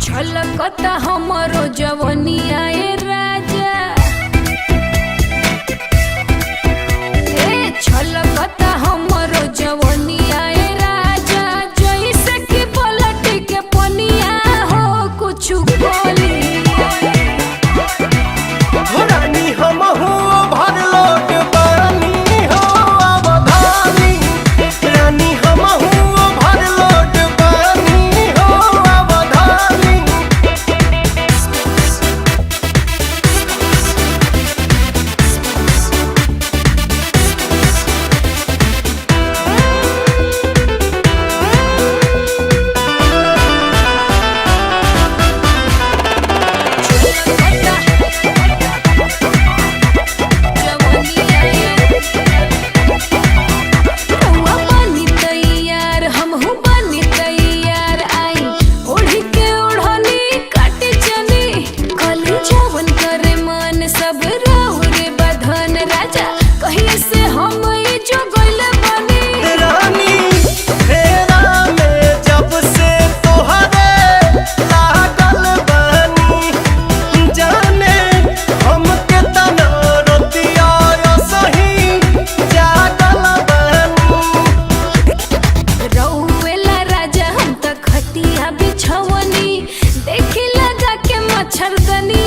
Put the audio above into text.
छलकता हमरो जवनिया ए राजा। ए छलकता हमरो जवनिया ए राजा, जैसे कि पलट के पनिया हो कुछ बोली। हो रानी हमहू भर लोट बानी हो अवधानी। रानी हमहू भर लोट बानी हो अवधानी। रउआ बानी तैयार, हमहू बानी तैयार। आई ओढ़ी के ओढ़नी काटे चनी, कली जवन करे मन सब राहुरे बधन। राजा कहिए से हम ई जो गइल बानी। रानी फेरा में जब से तोहरे लागल बानी, जाने हमके तना रोतिया सही जागल बानी। रउएला राजा हम त खटिया बिछवनी, देखी लगा के मच्छरदनी।